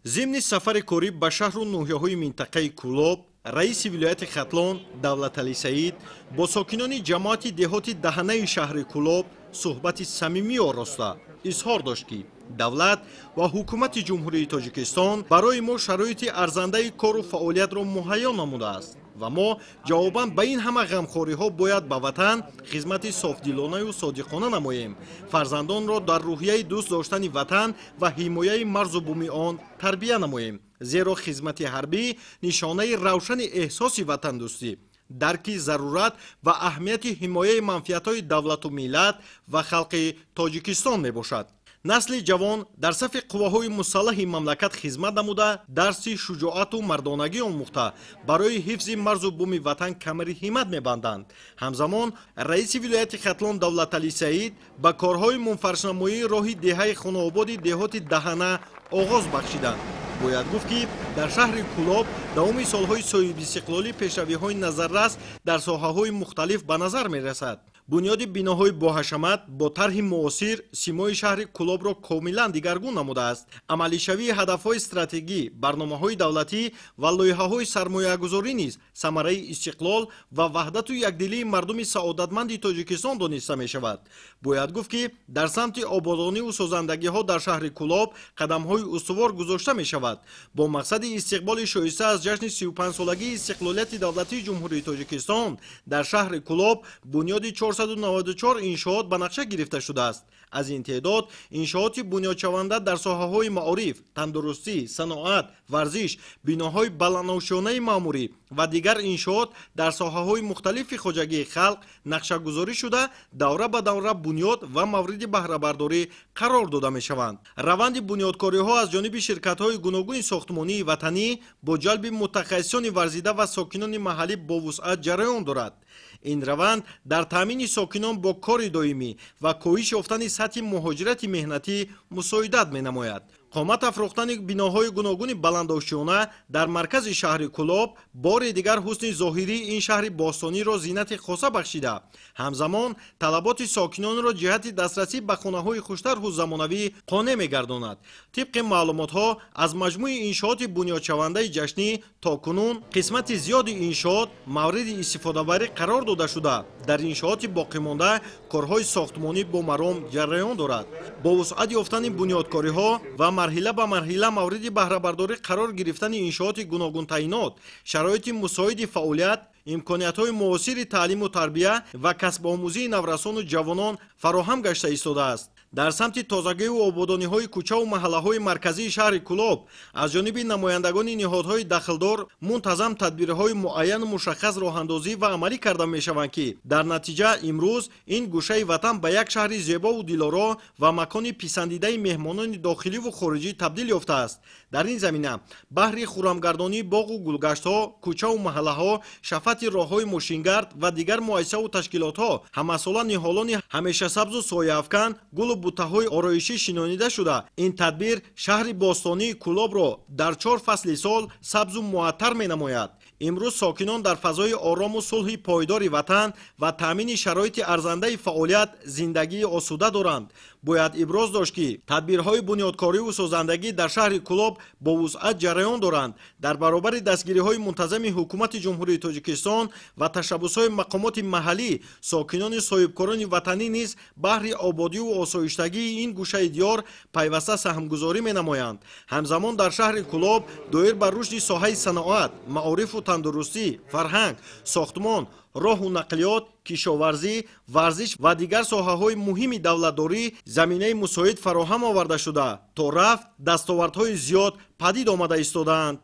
Зимни сафари корӣ ба шаҳру ноҳияҳои минтақаи Кӯлоб, раиси вилояти Хатлон Давлаталӣ Саид бо сокинони ҷамоати деҳоти Даҳанаи шаҳри Кӯлоб суҳбати самимӣ ороста изҳор дошт, ки давлат ва ҳукумати Ҷумҳурии Тоҷикистон барои мо шароити арзандаи кору фаъолиятро муҳайё намудааст ва мо ҷавобан ба ин ҳама ғамхориҳо бояд ба ватан хизмати софдилонаю содиқона намоем, фарзандонро дар рӯҳияи дӯст доштани ватан ва ҳимояи марзу буми он тарбия намоем, зеро хизмати ҳарбӣ нишонаи равшани эҳсоси ватандӯстӣ, дарки зарурат ва аҳамияти ҳимояи манфиатҳои давлату миллат ва халқи Тоҷикистон мебошад. Насли ҷавон дар сафи қувваҳои мусаллаҳи мамлакат хизмат намуда, дарси шуҷоату мардонагӣ омӯхта, барои ҳифзи марзу буми ватан камари ҳиммат мебанданд. Ҳамзамон раиси вилояти Хатлон Давлаталӣ Саид ба корҳои мунфаршнамоии роҳи деҳаи Хонаободи деҳоти Даҳана оғоз бахшиданд. Бояд гуфт, ки дар шаҳри Кӯлоб давоми солҳои соҳибистиқлолӣ пешравиҳои назаррас дар соҳаҳои мухталиф ба назар мерасад. Бунёди биноҳои боҳашамат бо тарҳи муосир симои шаҳри Кӯлобро комилан дигаргун намудааст. Амалишавии ҳадафҳои стратегӣ, барномаҳои давлатӣ ва лоиҳаҳои сармоягузорӣ низ самараи истиқлол ва ваҳдату якдилии мардуми саодатманди Тоҷикистон дониста мешавад. Бояд гуфт, ки дар самти ободониву созандагиҳо дар шаҳри Кӯлоб қадамҳои устувор гузошта мешавад. Бо мақсади истиқболи шоиста аз ҷашни 35-солагии истиқлолияти давлатии Ҷумҳурии Тоҷикистон дар шаҳри Кӯлоб бунёди 494 иншоот ба нақша гирифта шудааст. Аз ин теъдод иншооти бунёдшаванда дар соҳаҳои маориф, тандурустӣ, саноат, варзиш, биноҳои баландошёнаи маъмурӣ ва дигар иншоот дар соҳаҳои мухталифи хоҷагии халқ нақшагузорӣ шуда, давра ба давра бунёд ва мавриди баҳрабардорӣ қарор дода мешаванд. Раванди бунёдкориҳо аз ҷониби ширкатҳои гуногуни сохтмонии ватанӣ бо ҷалби мутахассисони варзида ва сокинони маҳаллӣ бо вусъат ҷараён дорад. Ин раванд дар таъмини сокинон бо кори доимӣ ва коҳиш ёфтани сатҳи муҳоҷирати меҳнатӣ мусоидат менамояд. Қомат афрохтани биноҳои гуногуни баландошёна дар маркази шаҳри Кӯлоб бори дигар ҳусни зоҳирии ин шаҳри бостониро зинати хоса бахшида, ҳамзамон талаботи сокинонро ҷиҳати дастрасӣ ба хонаҳои хуштарҳу замонавӣ қонеъ мегардонад. Тибқи маълумотҳо, аз маҷмӯи иншооти бунёдшавандаи ҷашнӣ то кунун қисмати зиёди иншоот мавриди истифодабарӣ қарор дода шуда, дар иншооти боқимонда корҳои сохтмонӣ бо маром ҷараён дорад. Бо вусъат ёфтани бунёдкориҳо ва марҳила ба марҳила мавриди баҳрабардорӣ қарор гирифтани иншооти гуногунтаинот, шароити мусоиди фаъолият, имкониятҳои муосири таълиму тарбия ва касбомӯзии наврасону ҷавонон фароҳам гашта истодааст. Дар самти тозагиву ободониҳои кӯчаву маҳаллаҳои марказии шаҳри Кӯлоб аз ҷониби намояндагони ниҳодҳои дахлдор мунтазам тадбирҳои муайяну мушаххас роҳандозӣ ва амалӣ карда мешаванд, ки дар натиҷа имрӯз ин гӯшаи ватан ба як шаҳри зебову дилоро ва макони писандидаи меҳмонони дохиливу хориҷӣ табдил ёфтааст. Дар ин замина баҳри хурамгардонии боғу гулгаштҳо, кӯчаву маҳаллаҳо, шафати роҳҳои мошингард ва дигар муассисаву ташкилотҳо ҳамасола ниҳолони ҳамешасабзу сояафкан, гулу бутаҳои ороишӣ шинонида шуда, ин тадбир шаҳри бостонии Кӯлобро дар 4 фасли сол сабзу муаттар менамояд. Имрӯз сокинон дар фазои орому сулҳи пойдори ватан ва таъмини шароити арзандаи фаъолият зиндагии осуда доранд. Бояд иброз дошт, ки тадбирҳои бунёдкориву созандагӣ дар шаҳри Кӯлоб бо вусъат ҷараён доранд. Дар баробари дастгириҳои мунтазами ҳукумати Ҷумҳурии Тоҷикистон ва ташаббусҳои мақомоти маҳаллӣ, сокинони соҳибкорони ватанӣ низ баҳри ободиву осоиштагии ин гӯшаи диёр пайваста саҳмгузорӣ менамоянд. Ҳамзамон дар шаҳри Кӯлоб доир ба рушди соҳаи саноат, маорифу тандурустӣ, фарҳанг, сохтмон, роҳу нақлиёт, кишоварзӣ, варзиш ва дигар соҳаҳои муҳими давлатдорӣ заминаи мусоид фароҳам оварда шуда, то рафт дастовардҳои зиёд падид омада истодаанд.